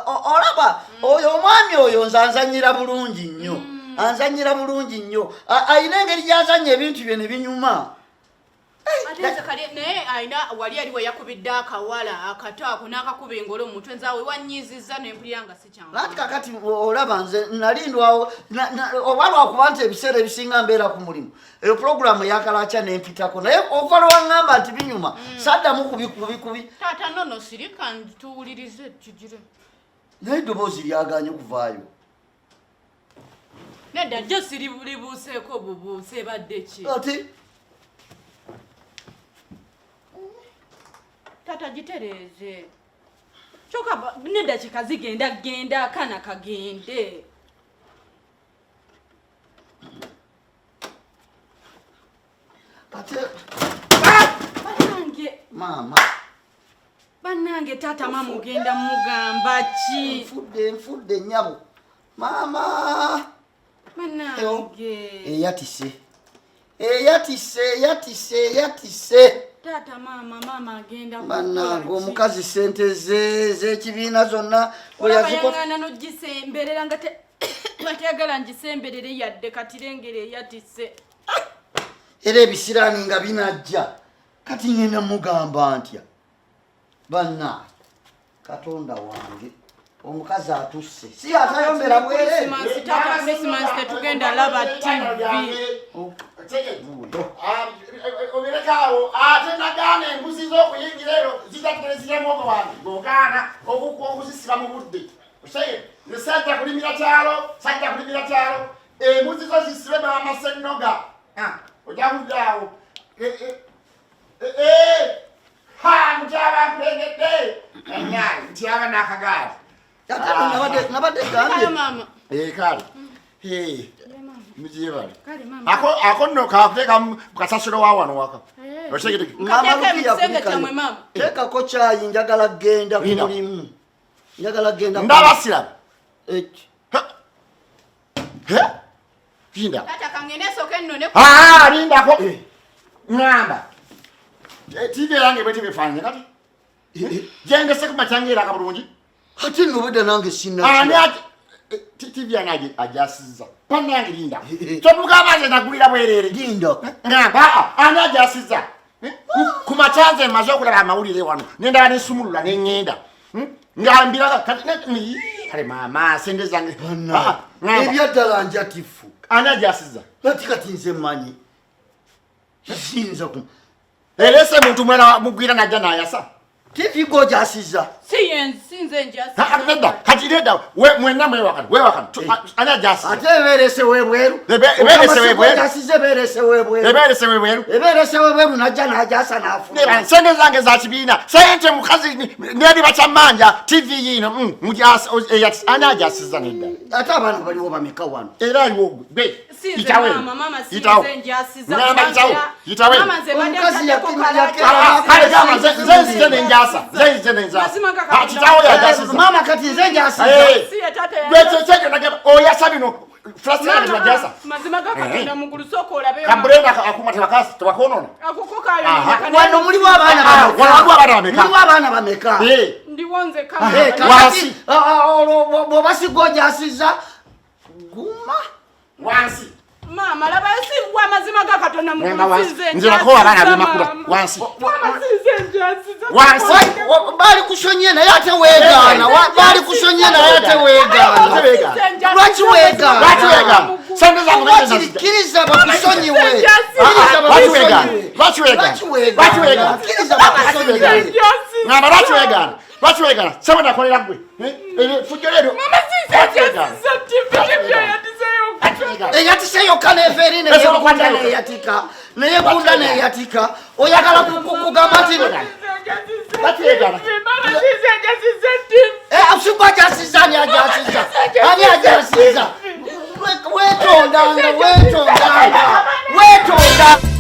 Olaba oyo omwami oyo nze anzanyira bulungi nnyo, anzanyira bulungi nnyo. Ayina engeri gy'azanya ebintu bye ne binyuma. Ate nze kali naye alina wali ali we yakubidde akawala akato ako n'akakuba engolo mu mutwe, nze awo wannyiizizza ne mpulira nga si kyangu. Anti kakati olaba nze nali ndwawo oba lwakuba nti ebiseera ebisinga mbeera ku mulimu, eyo pulogulaamu eyakalakya nempitako, naye okuva lwe waŋŋamba nti binyuma, saddamu kubikubikubi. Taata nono sirika tuwulirize kigire. Naye eddoboozi lyaganye okuvaayo. Nedda, jjo siribuuseeko bubuuse, ebadde ki? Ate Taata gitereeze. Kyokka neddakiika zigenda genda, akaana kagende. Ate Bannange! Maama. Bannange, taata, maama ogenda mugamba ki? Nfudde, nfudde nnyabo, maama. Bannange! Eyatise, eyatise, eyatise, eyatise. Taata, maama, maama agenda Bannange! kukola ki? Omukazi sente ze z'ekibiina zonna bwe Olaba yaziko yaŋŋaana n'ogisemberera nga nga teyagala ngisemberere yadde. Kati lengera eyatise. Era ebisiraani nga binajja. Kati ngenda mugamba ntya? Bannange, Katonda wange, omukazi atusse si atayombera bwereere. Christmas, taata, Christmas tetugenda laba TV. Obirekaawo ate nagaana embuzi z'okuyingira ero zitaterezira muwogo wange, gogaana okuzisiba mu budde. Oseye nze sajja kulimira kyalo, sajja kulimira kyalo. Embuzi zo zisibe maama Sennoga. Ojja kuddaawo. Ha, mutyaba nkulengedde ntyaba n'akagaali. Ate nabadde Kale gambye. maama. Kale mujebale. Kale maama. Ako nno kakuteeka mu kasasiro wa wano waka. Okitegedde? Maama. Kateeka Lukiya, mu kisenge kulikayo. kyammwe, maama. Teekako kyayi, njagala genda ku Linda. mulimu, njagala genda Ndaba siraba. Linda. Taata, kangende nsooke nnone. Ah, lindako. Ŋŋamba TV yange bwe tibifaananye kati gyendese ku makya ngaeraka bulungi. Ate nno obwedda nange Ani sinna. TV yange ajasiza pannange. Linda, kyomugamba nze nagulira bwereere? Linda. Ŋŋamba ani ajasiza? Ku makya nze maze okulaba amawulire wano nendaba nesumulula neŋŋenda nga mbiraga kati kale maama, sente zange. Ŋŋamba, Ebyaddala njatifu. Ani ajasiza? Ati kati nze mmanyi siyinza ku Erese muntu mulala mugwira najja nayasa. TV gojasiza? Si ye, si nze njasiza. Nedda, kati nedda, mwenna mwewakano, wewakano. Ani ajasiza? Ate ebeerese webweru. Ebeerese webweru. Jasiza ebeerese webweru. Ebeerese webweru. Ebeerese webweru, najja najasa nafuna. Neba, sente zange za kibiina, sente mukazi neriba kyammanja. TV yiino, ani ajasiza? Nedda. Ate abaana baliwo bameka wano? Era aliwo gwe. Si nze. Yitawe. Maama, maama, si Yitawo. nze njasiza. Ngamba yitawo, yitawe. Maama, nze mbadde Omukazi ntaddeko kalata. Kale gamba nze nzije nenjasa, nze nzije nenjasa. Mazima ga Ah, Katonda. kitaawo yajasiza. Maama, kati nze njasiza? Si ye, taata Gwe yajasiza. kyekyo nagamba oyasa bino flasika tebajasa. Mazima ga Katonda mugulu, sooka olabe. Kaburenda akuma tebakoonona. Akoko kayo. Wano muliwo abaana Ah, bameka? wano waliwo abaana bameka? Muliwo abaana bameka? Ndiwo nze. Eh, Kama kakati, Wansi. olwo bw'oba si gwojasiza, guma. Wansi. Maama, laba, si gwa. Mazima ga Katonda Ngamba mugulu, wansi. si nze Nze nakowa abaana njasiza, bemakula. maama. Wansi. Maama, si nze njasiza. Wansi. Baali kusonye naye ate weegaana. Baali kusonye naye ate weegaana. Ate weegaana. Lwaki weegaana? Lwaki weegaana? Sente zange Wakiri kkiriza bakusonyiwe. Kkiriza Lwaki weegaana? bakusonyiwe. Lwaki weegaana? Lwaki weegaana? Lwaki weegaana? Kkiriza bakusonyiwe. Ngamba lwaki weegaana? Lwaki weegaana? Sebo nakolera gwe. Fujjo leero. Maama, si nze njasiza TV, TV eyatiseyo. Lwaki weegaana? Eyatise yokka neeva eri Esobola neyegunda okukwata. neyatika, neyegunda neyatika. Oyagala kugamba nti Lwaki weegaana? Maama, si nze njasiza TV. Sigwa ajasiza? Ani ajasiza? Ani ajasiza? Wetondanga, wetondanga, wetonda.